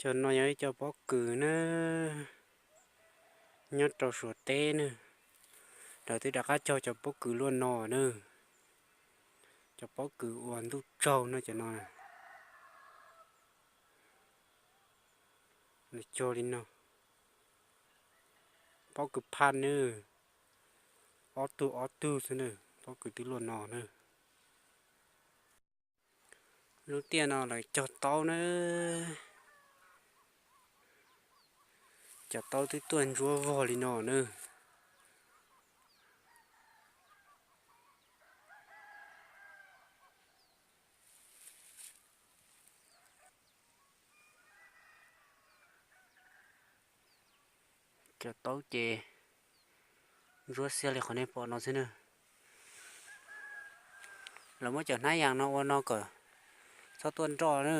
Cov no yog ib co pob kws na, nyob rau Suav teb na. Lawv twb rov qab cog cov pob kws luaj no na. Cov pob kws uas ntuj tsaug no cov no. Nws cog li no. Pob kws phaj na, ob tug ob tug xwb na, pob kws twb luaj no na. Lub tiaj no lawv cog taub na. Cov taub twb tuaj ntsuab vog li no na. Cov taub ces ntsuab xiab li qhov nej pom no xwb na. Lawv muab cov hnab yas no ua no kom txhob tuaj nroj na.